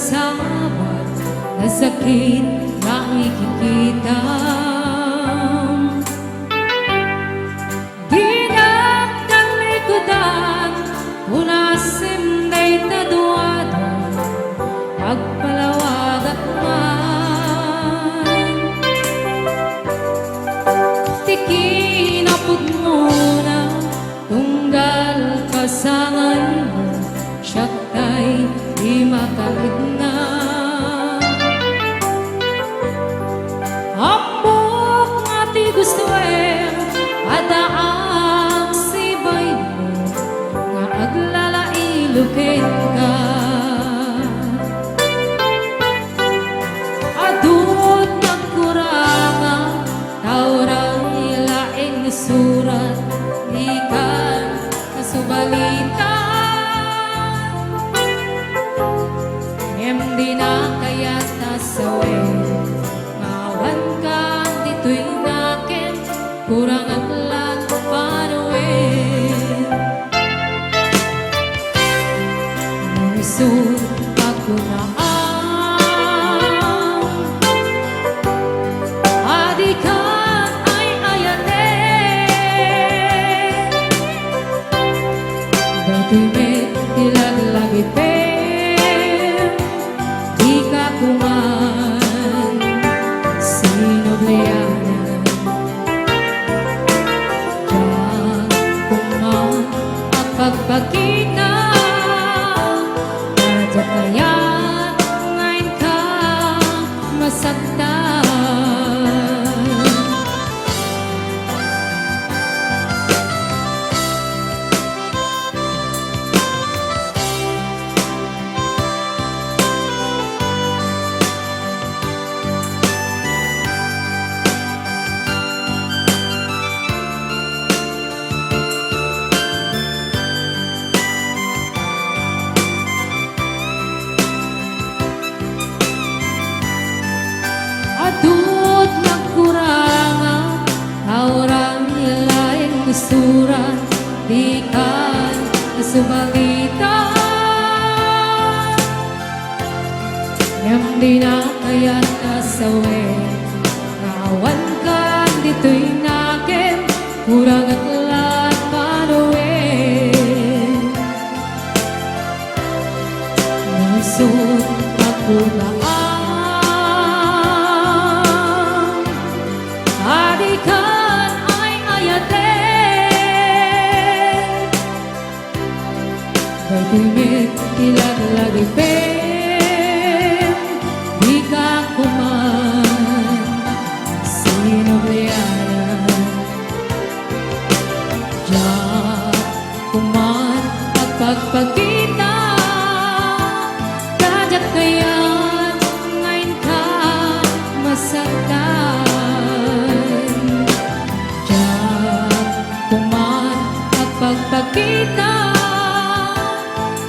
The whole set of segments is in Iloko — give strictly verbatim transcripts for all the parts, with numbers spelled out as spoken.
Sabat, nasakit nga ikikitam. Dinak talikudan, punasim dayta duadua, agpalawagak man. Ti kinapudmona, tunggal pasanganmo, siak tay di makalikna. Ammok nga ti gustoem, addaak sibaymo, nga aglalailu kenka. Adut nagkuranga, ta uray laeng surat, dikan kasubalitan. Ngem dina kayat a sawen, nga awankan ditoy nakem, kurangak la panuem. Nungsot a kunaan, a dikan ay-ayaten. Daytoy met ti laglagipem, dika koman sinublianan. Diak koman agpagpakita, a diak kayat nga inka masaktan. Adut nagkuranga, ta uray laeng surat, dikan kasubalitan. Ngem dina kayat a sawen, nga awankan ditoy nakem, kurangak la panuem. Nungsot a kunaan, a dikan ay-ayaten. Daytoy met ti laglagipem, dika koman sinublianan. Diak koman agpagpakita, ta diak kayat nga inka masaktan. Diak koman agpagpakita,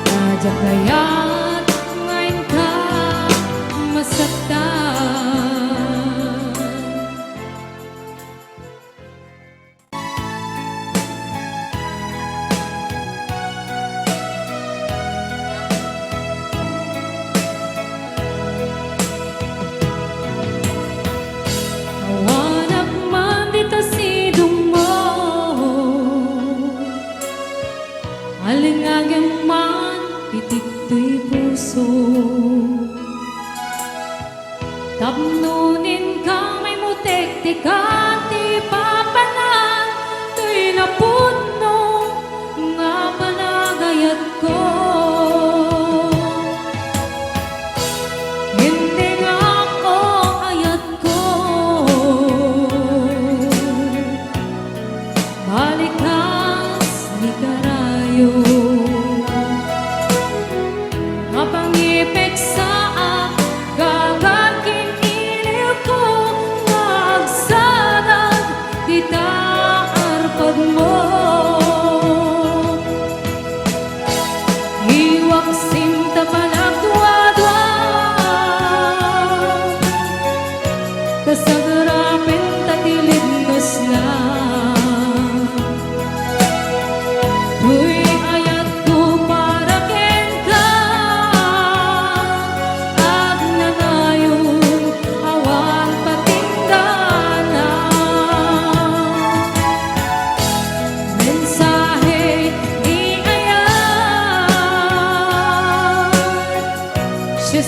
ta diak kayat nga inka masaktan. Awanak man dita sidongmo, alingagem man iti ditoy puso. Tapno inka maimutektekan ti papanan toy napudno nga panagayatko. Ngem dina ko ayatko. Balikas ni karayo. Mapangipeksaak, gagakin iliwko, nga agsat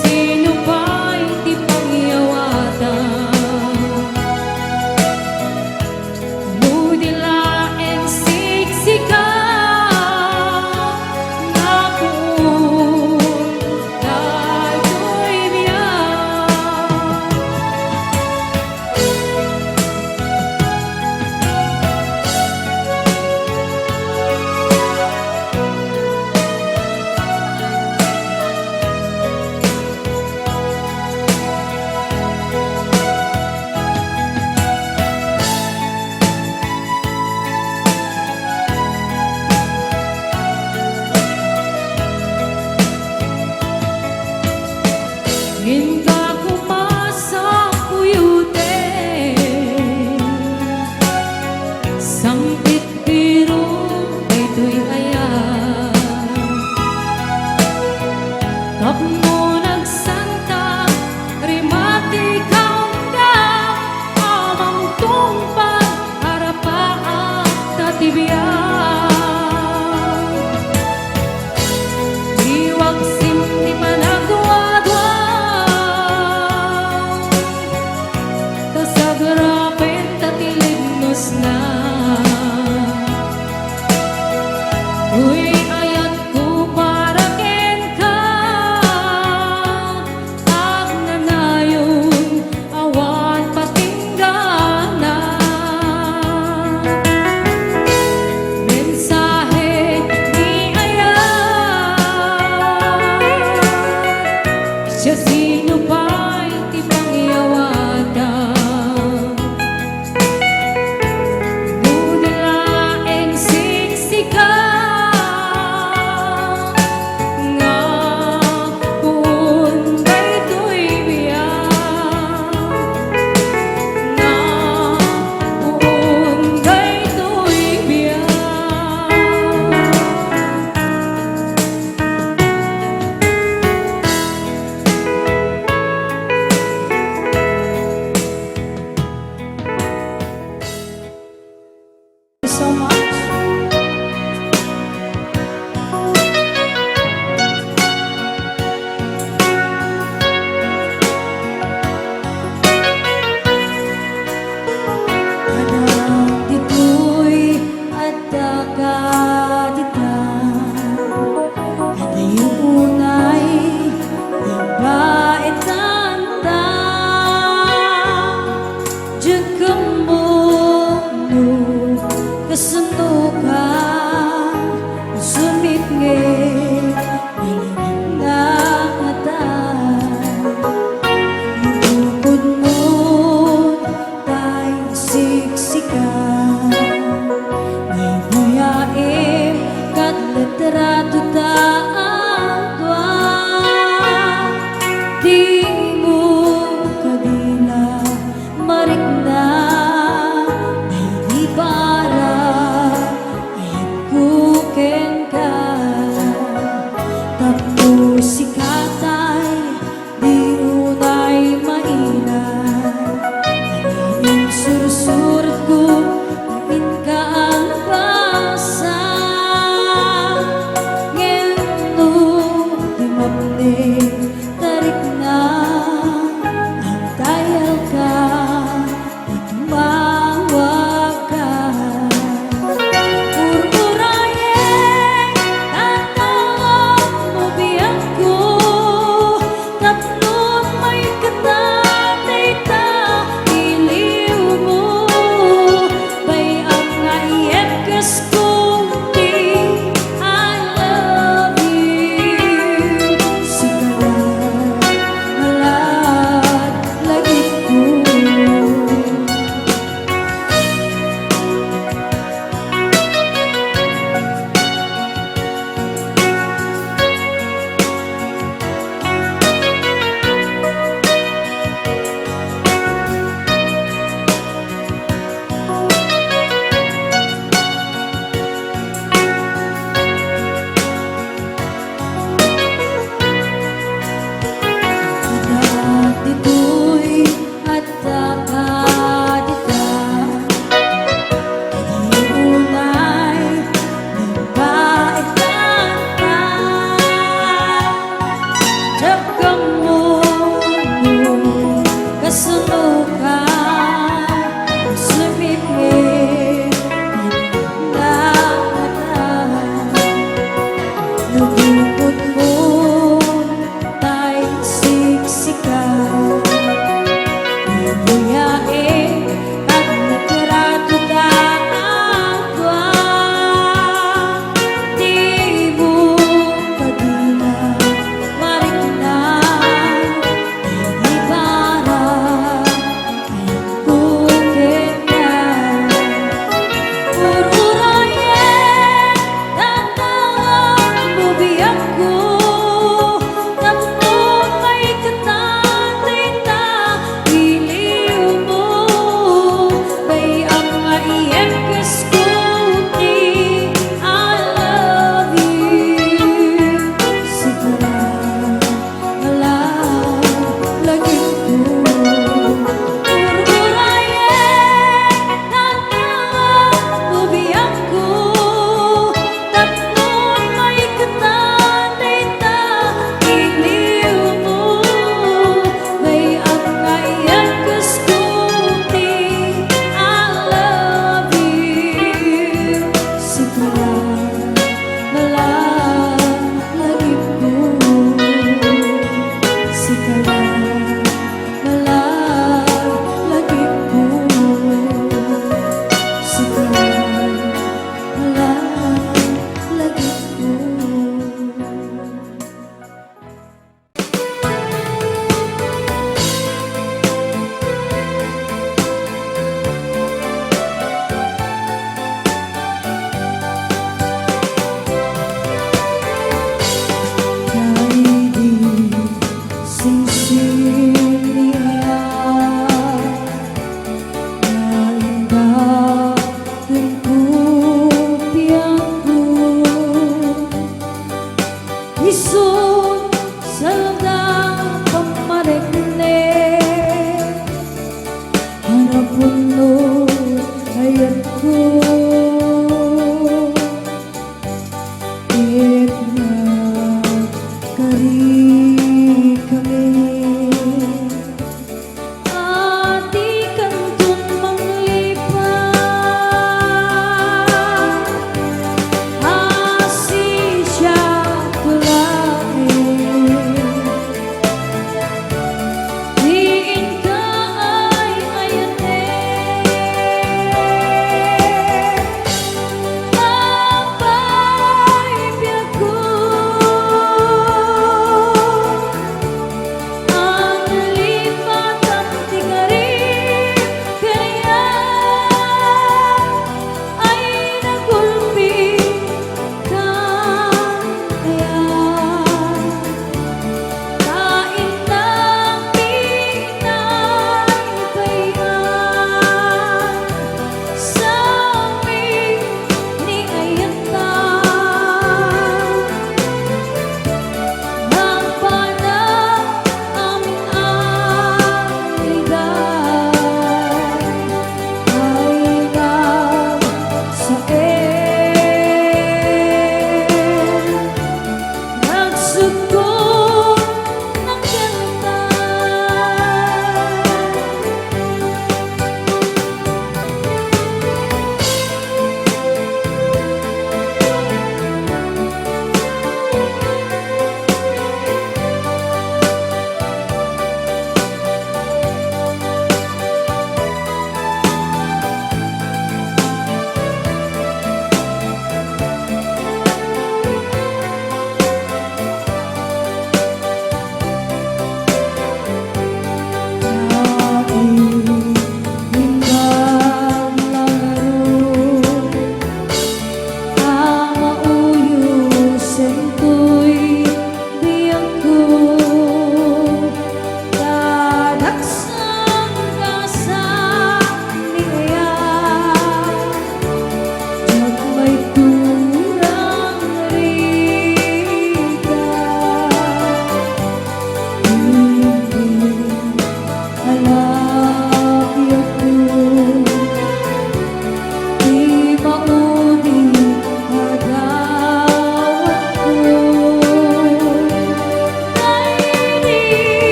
Sino pay ti pangyawatam? No di laeng siksika, nga puon daytoy biag. Inka koma sa puyote, sangpit biro daytoy ayat. Tapno nagsanta, rimati kaunda, Amang Tungpal, arapaak ta ti biag. Iwagsim ti panagwagwag, ta sagrapen ta ti libnosna. Uy, ayatko para kenka, agnanayon, awan patinggana. Mensahe ni ayat, siasino pay ti pangyawatam? No di laeng siksika, nga puon daytoy biag, nga puon daytoy biag. Ibuyae, pagnagrado ta agwa, dimo kadina marikna, ibara, Ur-urayen, tatawa mo biagko, tapno maikatan dayta iliwmo. Bay-am nga iyekkes ko ti I love you. Sika la, Malagipko, sika la, malagipko, sika la, malagipko. Kay di singsi